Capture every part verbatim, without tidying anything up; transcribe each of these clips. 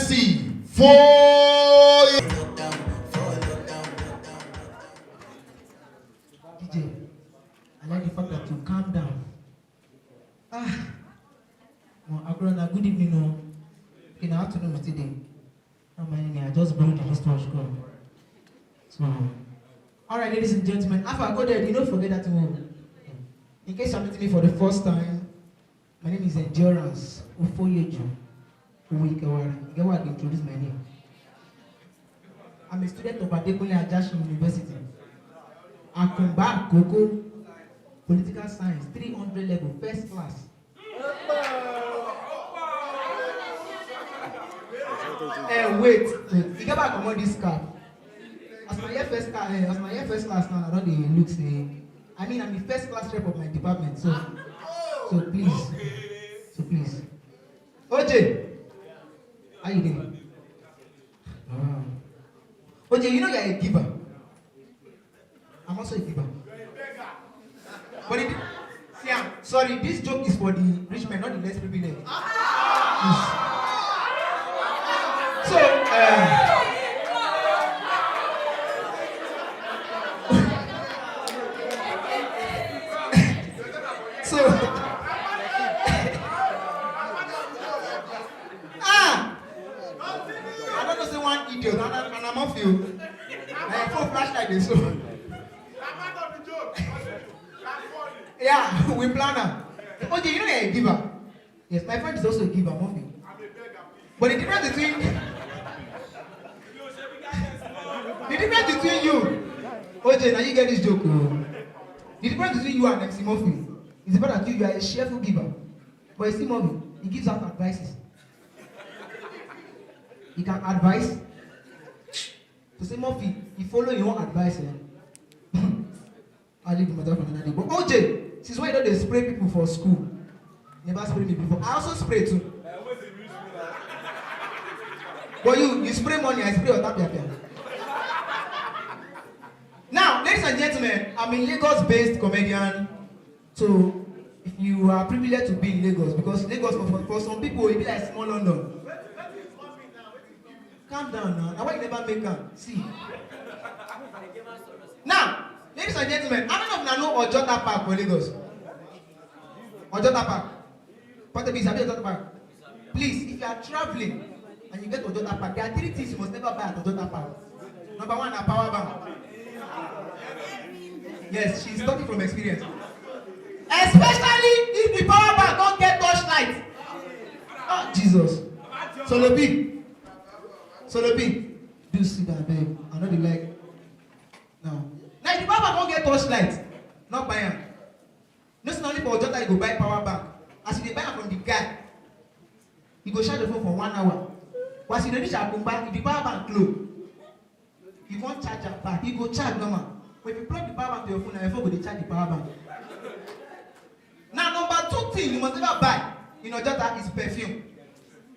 See, four. D J, I like the fact that you calm down. Ah, well, Akurana, good evening, no. Okay, now afternoon today. No mind me, I just borrowed the wristwatch come. So, all right, ladies and gentlemen, after I go there, you don't forget that one. In case you're meeting me for the first time, my name is Endurance Ufoyeju Uwikewara. You get why I introduce my name? I'm a student of Adekunle Ajasin University. Akumba Koko, political science, three hundred level, first class. Eh, wait, wait. You get back on this cap. As my year first class, eh, as my year first class now, I don't dey look say. I mean, I'm the first class rep of my department, so, so please, so please. O J, how you doing? Ah. O J, you know you're a giver. I'm also a giver. But it, see, I'm sorry, this joke is for the rich men, not the less privileged. Please. So, uh, so, ah, I don't know, say one idiot, and, and I'm off you. My phone flashlight is so. Yeah, we plan am. O J, you know you're a giver. Yes, my friend is also a giver, mommy. But the difference between the difference between you, O J, now you get this joke. Oh. The difference between you and M C Murphy is the fact that you, you are a cheerful giver. But you see, mommy, he gives out advices. He can advise. To say Murphy, he follow your own advice. Eh? I leave the matter for another day. But O J, since when you don dey spray people for school, never spray me before. I also spray too. But you, you spray money, I spray other people. Now, ladies and gentlemen, I'm a Lagos-based comedian. So, if you are privileged to be in Lagos, because Lagos for, for, for some people, it be like small London. Calm down now. Now why you never make am? See. Now, ladies and gentlemen, how many of you know Ojota Park for Lagos? Ojota Park. Portable, you sabi Ojota Park? Please, if you are traveling and you get Ojota Park, there are three things you must never buy at Ojota Park. Number one, a power bank. Yes, she's talking from experience. Especially if the power bank don't get torchlight. Oh, Jesus. Solo B. Solo B. Do sit down, babe. I know the like. Now, now if the power bank don't get torchlight, not buy am. No, not only for Ojota you go buy power bank. As you dey buy am from the guy, you go charge the phone for one hour. Once you dey reach Akumba, if the power bank close, you can't charge am back. You go charge normal. But if you plug the power bank to your phone, na your phone go dey charge the power bank. Now, number two thing you must never buy in Ojota is perfume.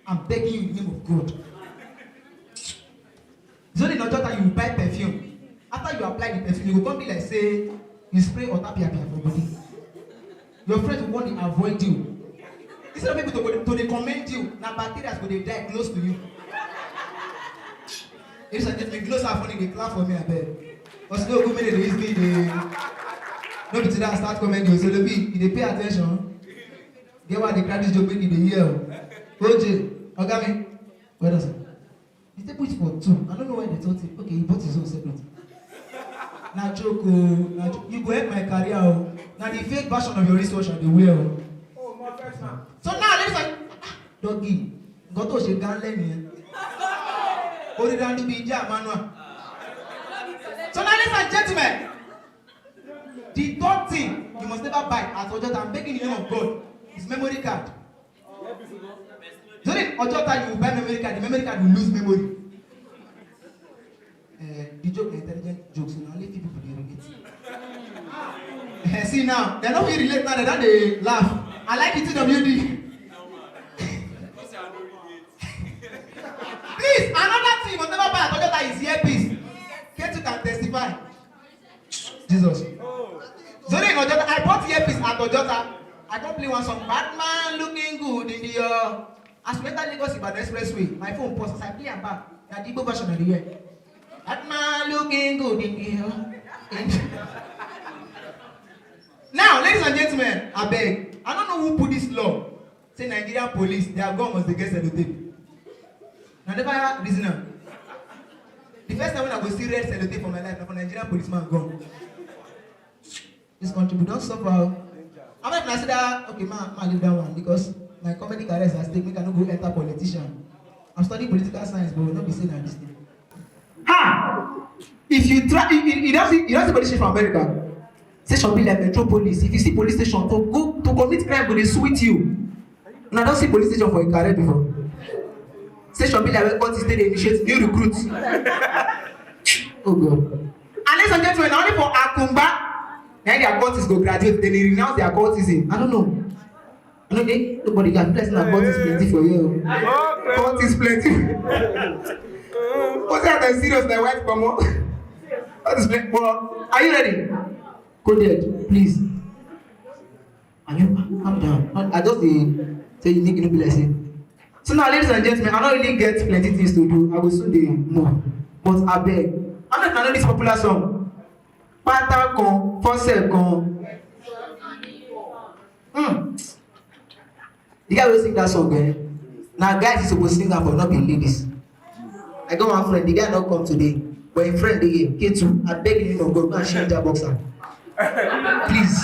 I'm begging you in the name of God. It's only in Ojota you buy perfume. After you apply the perfume, you go come be like say you spray otapia for body. Your friends will want to avoid you. Instead of people to, to dey commend you, na bacteria go dey die close to you. If I just make close up funny, they clap for me, I beg. Because no good minute they use me, they no be today I start commending you. So they be, they pay attention. Get why they crack this joke, make you dey hear. O J, Oga me, well done, sir. He take it for two. I don't know why they thought it. Okay, he bought his own separate. Na joke, oh, na joke. You go help my career, oh. Na the fake version of your wristwatch I dey wear, oh. So now, ladies and doggy, nǹkan tó ṣe gan lẹ́nu yẹn. Orí dandu bíi jẹ́ àmánúà. So now, ladies and gentlemen, the third thing you must never buy at Ojota, I'm begging in the name of God, is memory card. During Ojota, you buy memory card, the memory card will lose memory. Uh, the joke, the intelligent jokes, you know, only few people dey relate. Eh, see now, they don't really relate now, they don't dey laugh. I like it, T W D. Please, another thing you must never buy at Ojota is earpiece. Ketu can testify. Jesus. Sorry, in Ojota, I bought earpiece at Ojota. I come play one song, "Bad man looking good in the uh, As we enter Lagos Ibadan Expressway, my phone pause as I play am back. Na the Igbo version of the year. That man looking good in here. Now, ladies and gentlemen, I beg. I don't know who put this law. Say Nigerian police, their gun must dey get sellotape. I never reason am. The first time when I go see red sellotape for my life, na for Nigerian policeman gun. This country, we don't suffer. I'm not gonna say that, okay, man, I leave that one because my comedy career is at stake. Make I no go enter politician. I'm studying political science, but we not be saying that this thing. Ha! If you try, you, you, you don't see, you don't see politician from America. Station be like Metropolis. If you see police station, to go to commit crime, go dey sweet you. Una don see police station for Ikare before? Station be like where cultists take dey initiate new recruits. Oh God. And ladies and gentlemen, na only for Akungba na their cultists go graduate, then they renounce their cultism. I don't know. I know they, nobody can bless na cultists plenty for here. Oh. Cultists plenty. What's that? I'm serious, my wife come on. Cultists plenty. But are you ready? Go there, please. And you calm down. I just dey say you make you no be like say. So now, ladies and gentlemen, I don't really get plenty things to do. I will soon dey move. But I beg, I don't know if I know this popular song. Pata kan, fọ́sẹ̀ kan. Hmm. The guy wey sing that song, eh? Now guys is supposed to sing am for, not be ladies. I got one friend, the guy not come today, but a friend dey here, K two. I beg you, of God, go and change that boxer. Please.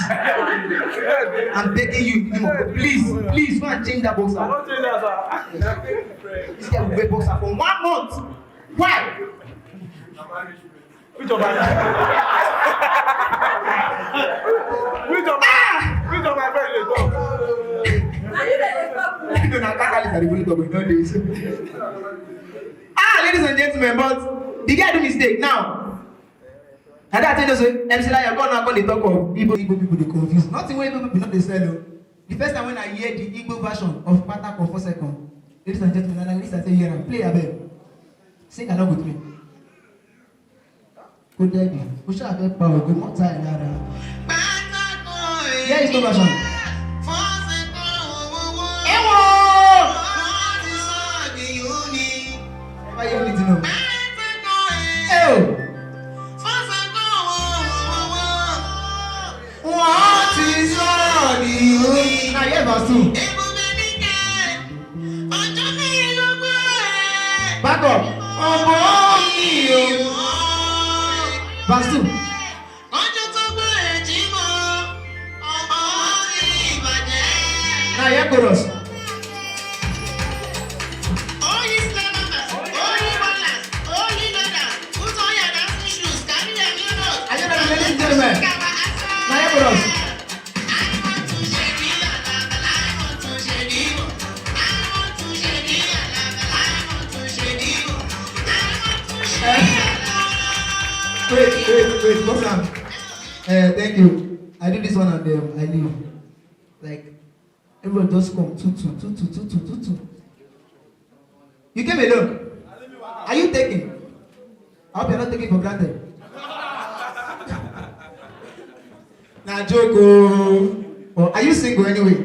I'm begging you, in the name of God, please, please go and change that boxer. I don't change that, sir. This guy will wear boxer for one month. Why? Which of my which of my which of my friend dey talk? No, na Kaka Lisa dey really talk, but you don't dey. Ah, ladies and gentlemen, but the guy do mistake now. And that thing say, M C Lion, come now, come dey talk of Igbo, Igbo people dey confuse. Nothing wey Igbo people no dey sell o. The first time when I hear the Igbo version of Pata for four seconds, ladies and gentlemen, na Lisa say hear am, play abeg. Sing along with me. Kó dẹ́bi, ó ṣáà fẹ́ pa ògo mọ́ta ẹ̀ lára. Here is no version. Ewo! Ẹ bá yẹ mi dì nù. Ẹ o! Wọ́n ti sọ ọ́ di orí. Now hear verse two. Back up. Ọmọ mi o. Verse two. Now hear chorus. Are you ready, ladies and gentlemen? Now hear chorus. Wait, wait, wait, what's up? Uh, thank you. I do this one and um, I leave. Like, everyone just come, two, two, two, two, two, two, two, two. You came alone. Are you taking? I hope you're not taking for granted. Now, joke. Oh. Or are you single anyway?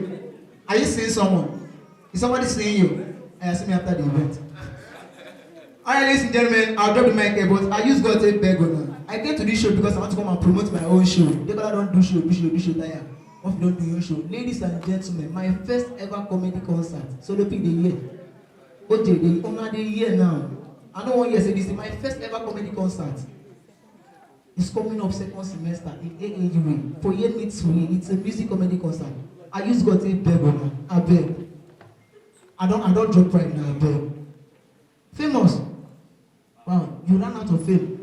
Are you seeing someone? Is somebody seeing you? I see me after the event. All right, ladies and gentlemen, I'll drop the mic here, but I use God to beg una. I came to this show because I want to come and promote my own show. Debola don't do show, do show, do show, tire. What if you don't do your show? Ladies and gentlemen, my first ever comedy concert. Solo P dey here. O J dey, una dey here now. I no wan hear say this is my first ever comedy concert. It's coming up second semester in A A U A. For here meets for here. It's a music comedy concert. I use God to beg una. I beg. I don't, I don't drop pride now, I beg. Famous. Wow, you ran out of fame.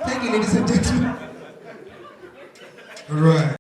Thank you, ladies and gentlemen. All right.